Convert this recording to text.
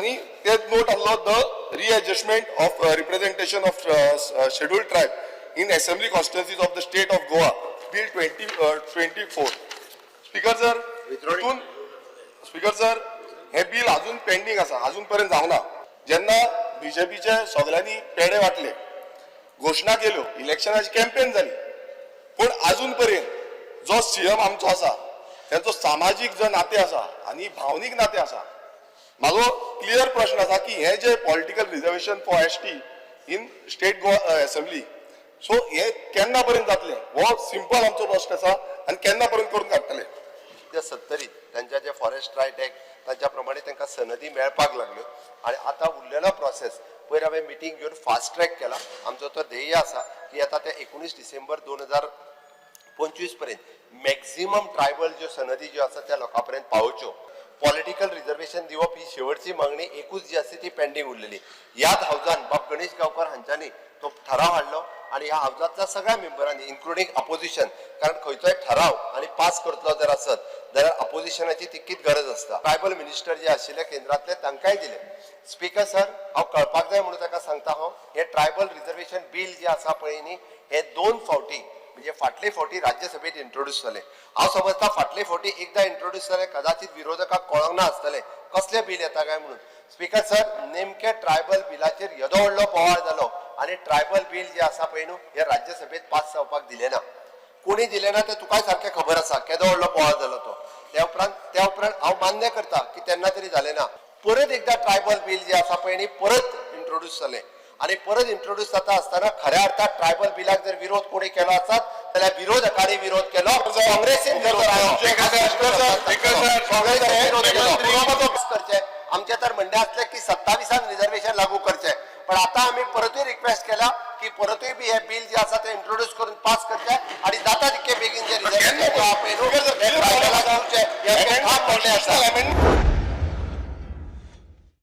आनी ते नोट आसलो the readjustment of representation of scheduled tribe in assembly constituencies of the state of Goa bill 2024. Speaker sir, हितून speaker sir, हें bill अजून pending आसा, अजून पर्यंत जावना. जेन्ना बीजेपीचे सगळ्यांनी पेडे वांटले, घोशणा केल्यो, इलेक्शनाची कॅम्पेन जाली, पूण अजून पर्यंत जो सीएम आमचो आसा तेंचो सामाजीक जो नातें आसा आनी भावनीक नातें आसा, म्हाजो क्लियर प्रश्न आसा की हे जे political reservation for ST in state Goa assembly, so हे केन्ना पर्यंत जातले हो सिंपल आमचो प्रश्न आसा आनी केन्ना पर्यंत करून काडटले? त्या सत्तरीत तांच्या जे फॉरेस्ट रायट एक्ट तांच्या प्रमाणे तांकां सनदी मेळपाक लागल्यो आनी आतां उरलेलो प्रोसेस पयर हांवें मिटींग घेवन फास्ट ट्रॅक केला. आमचो तो ध्येय आसा की आतां ते 19 डिसेंबर 2025 पर्यंत मॅक्झिमम ट्रायबल ज्यो सनदी ज्यो आसा त्या लोकां पर्यंत पावोवच्यो. पॉलिटिकल रिजर्वेशन दिवप ही शेवटची मागणी एकूच जी आसा ती पेंडींग उरलेली. ह्याच हावजान बाब गणेश गांवकर हांच्यांनी तो ठराव हाडलो आनी ह्या हावजांतल्या सगळ्या मेंबरांनी, इन्क्लुडींग अपोजिशन, कारण खंयचोय ठराव आनी पास करतलो जर आसत जाल्यार अपोजिशनाची तितकीच गरज आसता. ट्रायबल मिनिस्टर जे आशिल्ले केंद्रांतले तांकांय दिले. स्पीकर सर, हांव कळपाक जाय म्हणून ताका सांगता हांव, हे ट्रायबल रिजर्वेशन बील जे आसा पळय न्ही, हे दोन फावटी, म्हणजे फाटले फावटी राज्यसभेत इंट्रोड्यूस जाले. हांव समजता, फाटले फावटी एकदां इंट्रोड्यूस जाले, कदाचित विरोधकाक कळोंक ना आसतलें कसलें बील येता काय म्हणून. स्पीकर सर, नेमके ट्रायबल बिलाचेर येदो व्हडलो बोवाळ जालो आनी ट्रायबल बील जे आसा पळय न्हू, हे राज्यसभेत पास जावपाक दिलें ना. कोणी दिलें ना तें तुकाय सारकें खबर आसा, केदो व्हडलो बोवाळ जालो तो. त्या उपरांत हांव मान्य करता की तेन्ना तरी जालें ना. परत एकदां ट्रायबल बील जे आसा पळय न्ही, परत इंट्रोड्यूस जालें आनी परत इंट्रोड्यूस जाता आसतना खऱ्या अर्थात ट्रायबल बिलाक जर विरोध कोणी केलो आसत जाल्यार विरोधकांनी विरोध केलो, काँग्रेसीन विरोध केलो. काँग्रेसीन विरोध केलो. करचे आमचे तर म्हणणें आसलें की 27 रिजर्वेशन लागू करचे, पण आता आमी परतूय रिक्वेस्ट केला की परतूय बी हे बिल जे आसा ते इंट्रोड्यूस करून पास करचे आणि जाता तितके बेगीन जे रिजर्वेशन आहा पळय न्हू, हे ट्रायबलाक दिवचे, हे आमचें ठाम म्हणणें आसा. अमेंडमेंट.